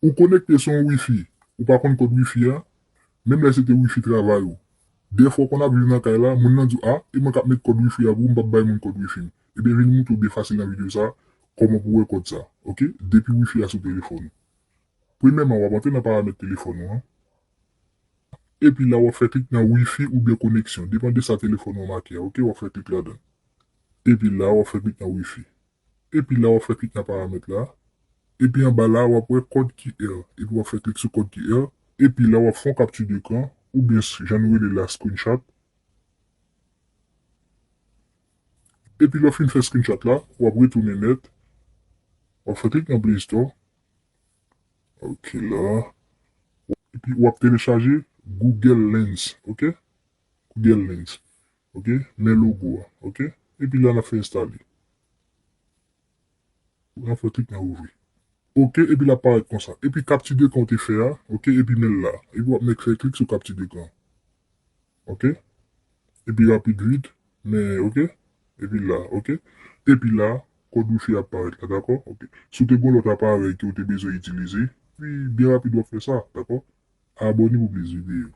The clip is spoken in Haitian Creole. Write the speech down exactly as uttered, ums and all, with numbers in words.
Ou konekte sou yon wifi, ou pa konn kòd wifi a, menm lè se te wifi travay ou. Dèfwa w konn ap viv nan kay la, moun nan di w, a, e mwen k ap met kòd wifi a pou ou, m p ap bay moun kòd wifi m. Ebyen, vin montre w byen fasil nan videyo sa, kòman pou w wè kòd sa, oke? Depi wifi a sou telefòn ou. Premyèman, w ap antre nan paramèt telefòn ou an. Epi la, w ap fè klik nan wifi oubyen koneksyon. Depann de sa telefòn ou an make a, oke? W ap fè klik ladan. Epi la, w ap fè klik nan wifi. Epi la, w ap fè klik nan paramèt la. Epi anba la, w ap wè kòd Q R. Epi w ap fè klik sou kòd Q R. Epi la, w ap fè yon kapti dekran, oubyen s- jan nou rele la screenshot. Epi lè w fin fè screenshot la, w ap retounen nèt. W ap fè klik nan Play Store. Ok la. Epi w ap telechaje Google Lens, ok? Google Lens. Ok? Men logo a, ok? Epi la n ap fè enstale. N ap fè klik nan ouvri. Ok, epi l ap parèt konsa. Epi kapti dekran w te fè a, ok, epi men l la. Epi w ap mèt fè klik sou kapti dekran. Ok? Epi rapid vit, men ok? Epi la, ok? Epi la, kòd wifi ap parèt la, dakò? Ok. Si w te gen lòt aparèy ke w te bezwen itilize, epi byen rapid w ap fè sa, dakò? Abòne pou plis videyo.